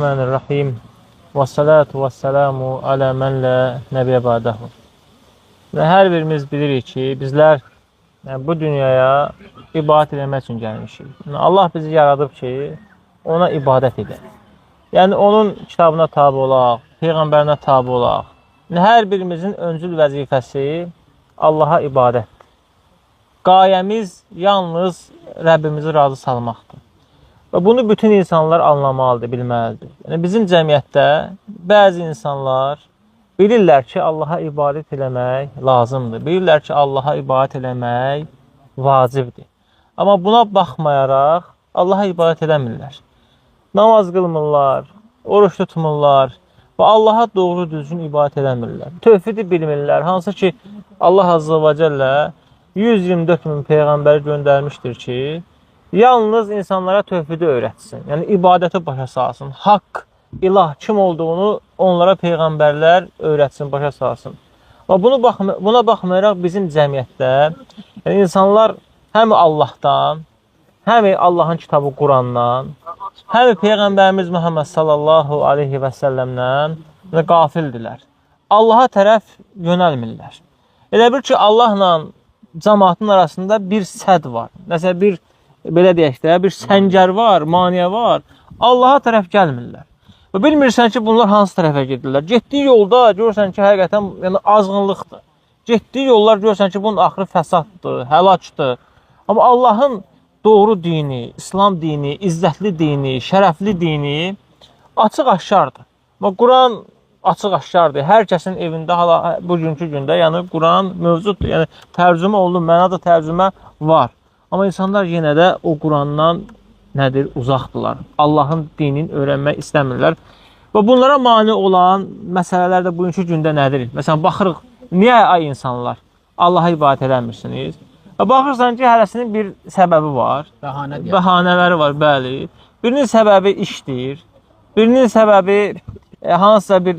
Bismillahirrahmanirrahim. Və salatu və selamu alə mən lə nəbiyə ba'dahu. Və hər birimiz bilirik ki, bizlər bu dünyaya ibadət eləmək üçün gəlmişik. Yəni, Allah bizi yaradıb ki, ona ibadət edək. Yəni, onun kitabına tabi olaq, Peyğəmbərinə tabi olaq. Yəni, hər birimizin öncül vəzifəsi Allaha ibadətdir. Qayəmiz yalnız Rəbbimizi razı salmaqdır. Və bunu bütün insanlar anlamalıdır, bilməlidir. Yəni, bizim cəmiyyətdə bəzi insanlar bilirlər ki, Allaha ibadət eləmək lazımdır. Bilirlər ki, Allaha ibadət eləmək vacibdir. Amma buna baxmayaraq Allaha ibadət eləmirlər. Namaz qılmırlar, oruç tutmurlar və Allaha doğru düzgün ibadət eləmirlər. Tövhidi bilmirlər. Hansı ki, Allah Azza və Cəllə 124 min peyğəmbəri göndərmişdir ki, yalnız insanlara tövhidi öyrətsin. Yəni, ibadəti başa salsın. Haqq, ilah kim olduğunu onlara peyğəmbərlər öyrətsin, başa salsın. Və buna baxmayaraq bizim cəmiyyətdə, yəni insanlar həm Allahdan, həm Allahın kitabı Qurandan, həm Peyğəmbərimiz Muhammed sallallahu aleyhi və səlləmdən qafildirlər. Allaha tərəf yönəlmirlər. Elə bir ki, Allahla cəmaatın arasında bir sədd var. Nəsə bir, belə deyək də, bir səngər var, maneə var. Allaha tərəf gəlmirlər. Və bilmirsən ki, bunlar hansı tərəfə gedirlər. Getdiyi yolda görürsən ki, həqiqətən yəni, azğınlıqdır. Getdiyi yollar görürsən ki, bunun axırı fəsaddır, həlakdır. Amma Allahın doğru dini, İslam dini, izzətli dini, şərəfli dini açıq-aşkardır. Amma Quran açıq-aşkardır. Hər kəsin evində hala bugünkü gündə, yəni Quran mövcuddur. Yəni tərcümə olunur, mənada tərcümə var. Amma insanlar yenə də o Qurandan nədir? Uzaqdırlar. Allahın dinini öyrənmək istəmirlər. Və bunlara mane olan məsələlər də bugünkü gündə nədir? Məsələn, baxırıq, niyə ay insanlar Allaha ibadət eləmirsiniz? Və baxırsan ki, hərəsinin bir səbəbi var. Bəhanələri var, bəli. Birinin səbəbi işdir. Birinin səbəbi hansısa bir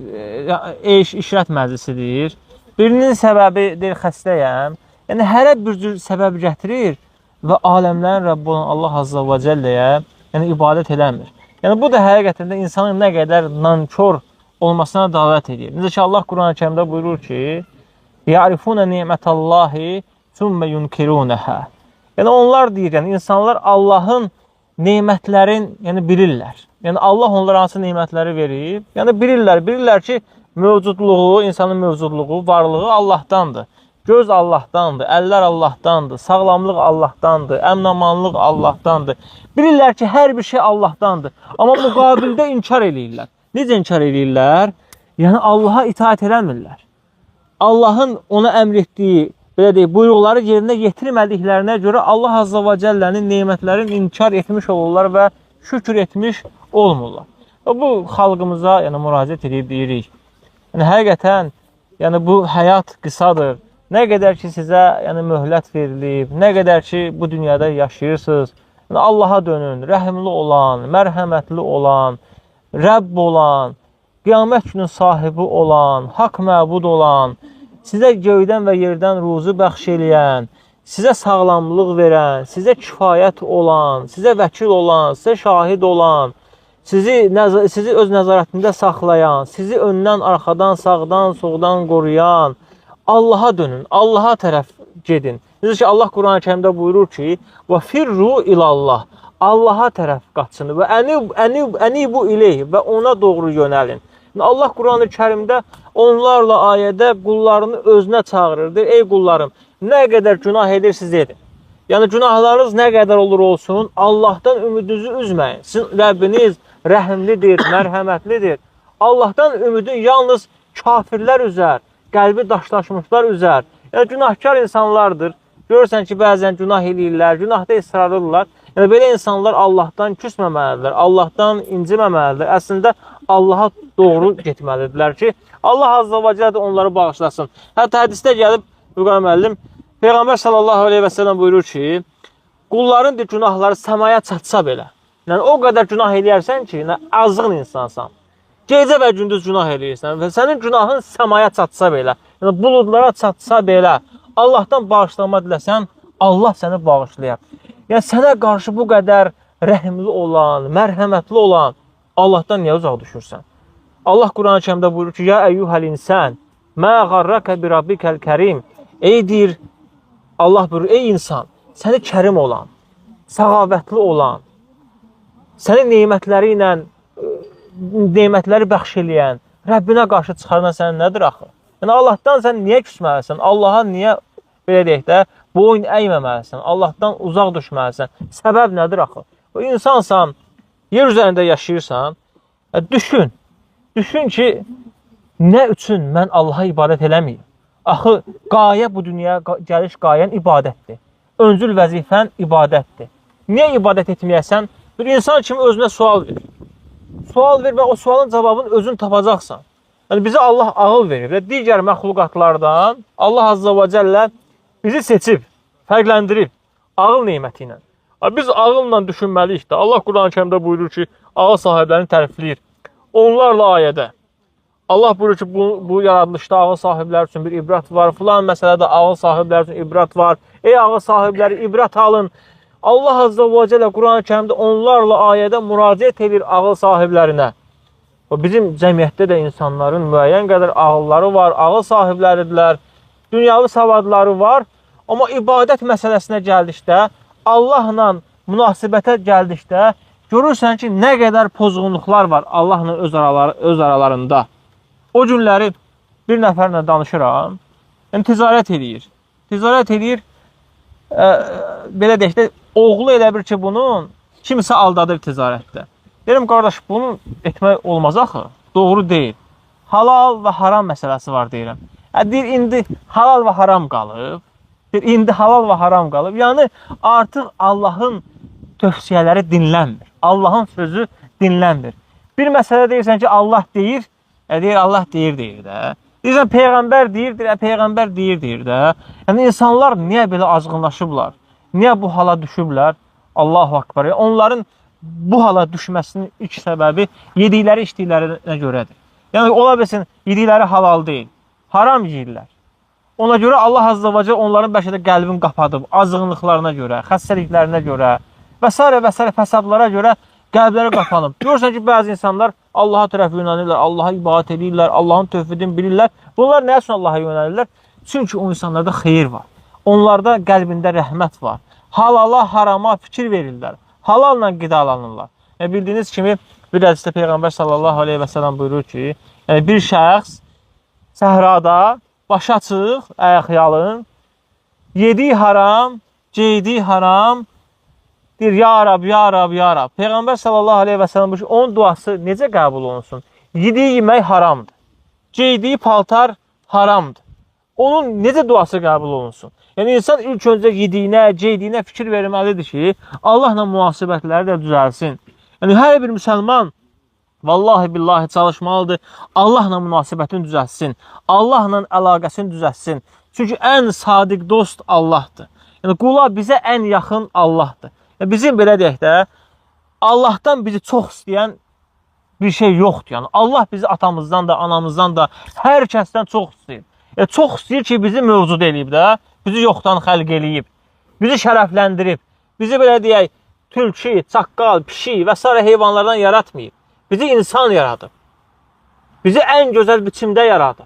eş, işrət məclisidir. Birinin səbəbi deyir, xəstəyəm. Yəni, hərə bir cür səbəb gətirir və aləmlərin Rəbbi olan Allah Azza və Cəlləyə yəni, ibadət eləmir. Yəni, bu da həqiqətən də insanın nə qədər nankor olmasına dəlalət edir. Necə ki, Allah Quran-ı Kərimdə buyurur ki, "Ya'rifuna ni'metallahi thumma yunkirunha." Yəni, onlar deyir, yəni, insanlar Allahın nemətlərin yəni, bilirlər. Yəni, Allah onlara hansı nemətləri verib? Yəni, bilirlər. Bilirlər ki, mövcudluğu, insanın mövcudluğu, varlığı Allahdandır. Göz Allahdandır, əllər Allahdandır, sağlamlıq Allahdandır, əmnamanlıq Allahdandır. Bilirlər ki, hər bir şey Allahdandır. Amma müqabildə inkar eləyirlər. Necə inkar eləyirlər? Yəni, Allaha itaat eləmirlər. Allahın ona əmr etdiyi, belə deyək, buyruqları yerinə yetirmədiklərinə görə Allah Azza və Cəllənin nemətlərini inkar etmiş olurlar və şükür etmiş olmurlar. Və bu xalqımıza yəni, müraciət edib deyirik. Yəni, həqiqətən, yəni, bu həyat qısadır. Nə qədər ki sizə yəni, möhlət verilib, nə qədər ki bu dünyada yaşayırsınız, yəni, Allaha dönün, rəhimli olan, mərhəmətli olan, Rəbb olan, qiyamət günün sahibi olan, haqq məbud olan, sizə göydən və yerdən ruzu bəxş eləyən, sizə sağlamlıq verən, sizə kifayət olan, sizə vəkil olan, sizə şahid olan, sizi öz nəzarətində saxlayan, sizi öndən, arxadan, sağdan, soldan qoruyan, Allaha dönün, Allaha tərəf gedin. Necə ki, Allah Quran-ı Kərimdə buyurur ki, və firru ilallah, Allaha tərəf qaçın və ənibu ileyh və ona doğru yönəlin. Allah Quran-ı Kərimdə onlarla ayədə qullarını özünə çağırır. Deyir, ey qullarım, nə qədər günah edirsiniz edin. Yəni, günahlarınız nə qədər olur olsun, Allahdan ümidinizi üzməyin. Sizin Rəbbiniz rəhimlidir, mərhəmətlidir. Allahdan ümidin yalnız kafirlər üzər, qəlbi daşlaşmışlar üzər. Yəni, günahkar insanlardır. Görürsən ki, bəzən günah eləyirlər, günahda israrlıdırlar. Yəni, belə insanlar Allahdan küsməməlidirlər, Allahdan inciməməlidirlər. Əslində, Allaha doğru getməlidirlər ki, Allah Azza və Cəllə də onları bağışlasın. Hətta hədisdə gəlib, Vüqar müəllim, Peyğəmbər sallallahu aleyhi və səlləm buyurur ki, qulların günahları səmaya çatsa belə, yəni, o qədər günah eləyərsən ki, yəni, azğın insansan. Gecə və gündüz günah eləyirsən və sənin günahın səmaya çatsa belə, yəni buludlara çatsa belə, Allahdan bağışlanma diləsən, Allah səni bağışlayar. Yəni sənə qarşı bu qədər rəhimli olan, mərhəmətli olan Allahdan niyə uzaq düşürsən? Allah Quran-ı Kərimdə buyurur ki, ya əyyuhəl insan, mə qarraka bi rabbikəl kərim. Ey deyir, Allah buyurur, ey insan, səni kərim olan, səxavətli olan, səni nemətləri ilə, nemətləri bəxş eləyən, Rəbbinə qarşı çıxaran sən nədir axı? Yəni Allahdan sən niyə küsməlisən? Allaha niyə, belə deyək də, boyun əyməməlisən? Allahdan uzaq düşməlisən? Səbəb nədir axı? O insansan, yer üzərində yaşayırsan, düşün. Düşün ki, nə üçün mən Allaha ibadət eləməyim? Axı, qayə bu dünyaya gəliş qayən ibadətdir. Öncül vəzifən ibadətdir. Niyə ibadət etməyəsən? Bir insan kimi özünə sual ver. Sual ver və o sualın cavabını özün tapacaqsan. Yəni bizə Allah ağıl verib və digər məxluqatlardan Allah Azza və Cəllə bizi seçib, fərqləndirib ağıl neməti ilə. Biz ağılla düşünməliyik də. Allah Quran-ı Kərimdə buyurur ki, ağıl sahiblərini tərifləyir. Onlarla ayədə. Allah buyurur ki, bu yaradılışda ağıl sahibləri üçün bir ibrət var. Filan məsələdə ağıl sahibləri üçün ibrət var. Ey ağıl sahibləri, ibrət alın. Allah Azza və Cəllə Quran-ı Kərimdə onlarla ayədə müraciət edir ağıl sahiblərinə. Bizim cəmiyyətdə də insanların müəyyən qədər ağılları var, ağıl sahibləridirlər, dünyavi savadları var. Amma ibadət məsələsinə gəldikdə, Allahla münasibətə gəldikdə görürsən ki, nə qədər pozğunluqlar var Allahla öz aralarında. O günləri bir nəfərlə danışıram, yəni ticarət eləyir. Ticarət eləyir, belə deyək də, oğlu elə bir ki, bunun kimsə aldadır ticarətdə. Deyirəm, qardaş, bunu etmək olmaz axı, doğru deyil. Halal və haram məsələsi var deyirəm. Deyir, indi halal və haram qalıb. Deyir, indi halal və haram qalıb. Yəni, artıq Allahın tövsiyələri dinlənmir. Allahın sözü dinlənmir. Bir məsələ deyirsən ki, Allah deyir, deyir, Allah deyir, deyir də. Deyirsən, Peyğəmbər deyir, deyir, Peyğəmbər deyir, deyir də. Yəni, insanlar niyə belə azğınlaşıblar? Niyə bu hala düşüblər? Allahu Akbar. Yəni, onların bu hala düşməsinin ilk səbəbi yedikləri, içdiklərinə görədir. Yəni, ola bilsin, yedikləri halal deyil, haram yeyirlər. Ona görə Allah Azza və Cəllə onların bəlkə də qəlbini qapadıb, azğınlıqlarına görə, xəstəliklərinə görə və s. və s. fəsadlara görə qəlbləri qapanıb. Görürsən ki, bəzi insanlar Allaha tərəf yönəlirlər, Allaha ibadət edirlər, Allahın tövhidini bilirlər. Bunlar nə üçün Allaha yönəlirlər? Çünki o insanlarda xeyir var. Onlarda qəlbində rəhmət var. Halala, harama fikir verirlər. Halalla qidalanırlar. Yəni, bildiyiniz kimi bir hədisdə Peyğəmbər sallallahu aleyhi və səlləm buyurur ki, yəni bir şəxs səhrada başı açıq, ayaq yalın, yediyi haram, geydiyi haram, deyir, ya Rab, ya Rab, ya Rab. Peyğəmbər sallallahu aleyhi və səlləm buyurur ki, onun duası necə qəbul olunsun? Yediyi yemək haramdır. Geydiyi paltar haramdır. Onun necə duası qəbul olunsun? Yəni, insan ilk öncə yediyinə, geydiyinə fikir verməlidir ki, Allahla münasibətləri də düzəlsin. Yəni, hər bir müsəlman vallahi billahi çalışmalıdır, Allahla münasibətini düzəltsin, Allahla əlaqəsini düzəltsin. Çünki ən sadiq dost Allahdır. Yəni, qula bizə ən yaxın Allahdır. Yəni, bizim belə deyək də, Allahdan bizi çox istəyən bir şey yoxdur. Yəni, Allah bizi atamızdan da, anamızdan da, hər kəsdən çox istəyir. Yəni, çox istəyir ki, bizi mövcud eləyib də, bizi yoxdan xəlq eləyib, bizi şərəfləndirib, bizi belə deyək, tülkü, çaqqal, pişik və s. heyvanlardan yaratmayıb. Bizi insan yaradıb. Bizi ən gözəl biçimdə yaradıb.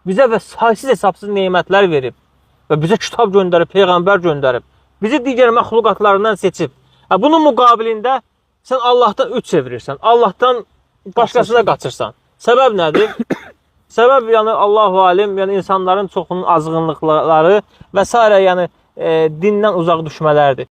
Bizə və saysız hesabsız nemətlər verib və bizə kitab göndərib, peyğəmbər göndərib. Bizi digər məxluqatlarından seçib. Bunun müqabilində sən Allahdan üç çevirirsən, Allahdan başqasına qaçırsan. Səbəb nədir? Səbəb, yəni Allahu alim, yəni insanların çoxunun azğınlıqları və s. yəni dindən uzaq düşmələrdir.